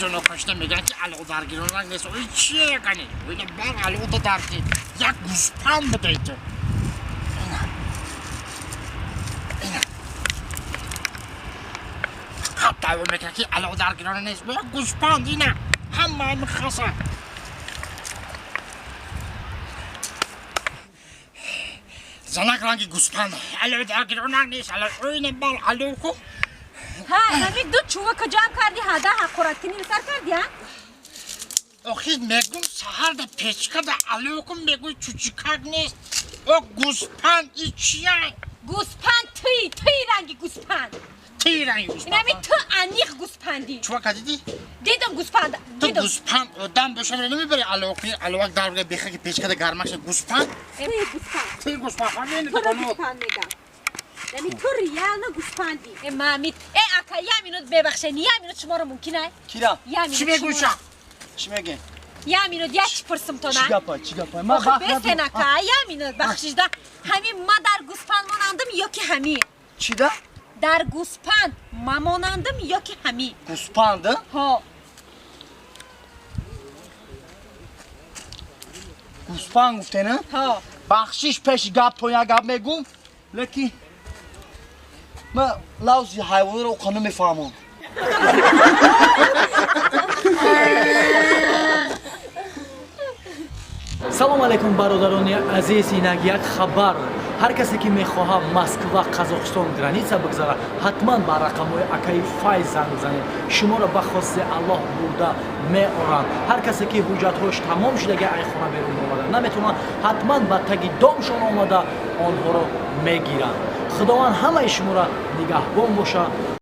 Чизо нокашта мегӯянд, ки алло даргиронак нест. Ой, чие кани? Ина бар алло дарги. Як гӯспанд будай ту. Ина. Ина. Фақат даъво мекунад, ки алло даргирона нест. Як гӯспанд ина. Ҳама михаса. Занак ранги гӯспанд. Алло даргиронак нест. Алло ина бар алло ку. Ҳа, ҳами ду чӯва ҷамъ кардӣ, ҳада ҳақораткунӣ сар кардӣ, а? Охир мегум, саҳар да печка да алло ку, мегӯй, чучикак нест. О гӯспанд и чия? Гӯспанд тӯи, тӯи ранги гӯспанд. Тии ранги гӯспанд. Инами ту аниқ гӯспандӣ. Чува кадидӣ? Дидам гӯспанд. Ту гӯспанд одам бошам намебари алло кунӣ, алловак дар беха ки печка да гармак шад гӯспанд? Тӯи гӯспанд. Тии гӯспанд ҳамин Туро гӯспанд мегам. Яъне ту реально гӯспандӣ. Э мамид, э ака, я минут бебахшед, я минут шуморо мумкин ай? Кира? Я минут. Чӣ мегӯйша? Чӣ мегӯ? Я минут, я чӣ пурсум то на? Чӣ гапа, чӣ гапа? Ма вақт бестен ака, я минут бахшишда. Ҳамин ма дар гӯспанд монандам ё ки ҳамин? Чӣ да? Дар гӯспанд ма монандам ё ки ҳамин? Гӯспанд? Ҳо. Гӯспанд гуфтена? Ҳо. Бахшиш, пеши гап то як гап мегӯм, лекин ман лавзи ҳайвонро оқа намефаҳмам. Салом алейкум, бародарони азиз. Инак як хабар: ҳар касе ки мехоҳад Москва, Қазоқистон граница бигзарад, ҳатман ба рақамҳои акаи Файз занг бизанед. Шуморо ба хости Аллоҳ бурда меоранд. Ҳар касе ки ҳуҷҷатҳош тамом шудаги, ай хона берун омада наметавонанд, ҳатман ба таги домшон омада онҳоро мегиранд. Худованд ҳамаи шуморо нигаҳбон бошад.